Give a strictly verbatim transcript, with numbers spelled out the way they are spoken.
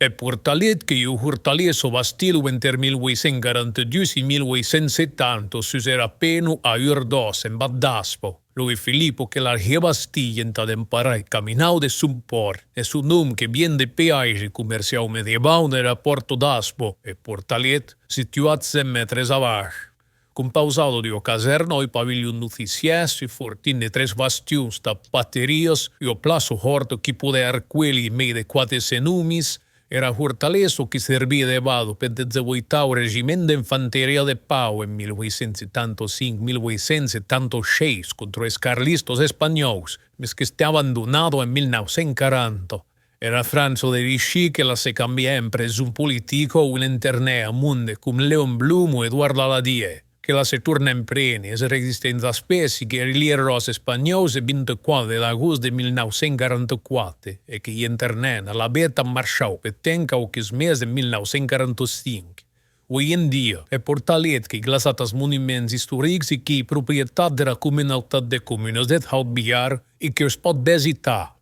Eth Portalet qu'ei ua hortalessa bastida enter mil ueit cents quaranta dus e mil ueit cents setanta sus era pena a Urdòs, en Vath d'Aspa. Louis Philippe que la rebastic entà demparar eth caminau de son pòrt, e son nom que vien de peatge comerciau medievau dera Pòrta d'Aspa, eth Portalet, situat cent mètres abaish. Compausada d'ua casèrna, ua pavilhon d'oficièrs, un fortin de tres bastions tà baterias, ua plaça hòrta qui podè arcuélher mei de quate cents òmis, era hortalessa qui serví de basa peth dètz-e-ueitau regiment d'infanteria de pau en mil ueit cents setanta cinc, mil ueit cents setanta sheis contra es carlistas espanhòus, mes que estè abandonada en mil nau cents quaranta. Era França de Vichy que la se cambiè en preson politica on internè a monde com Léon Blum o Édouard Daladier, que la se tornèn préner es resistents d'Aspèci guerrilhèrs espanhòus eth vint-e-quate d'agost de mil nau cents quaranta-quate e que i internèn alavetz a Marchau peth temps quauques mes en mil nau cents quaranta-cinc. Uei en dia, eth Portalet qu'ei glaçat as monuments istorics e qu'ei proprietat dera comunautat de comunas deth Haut Biarn e que's pòt visitar.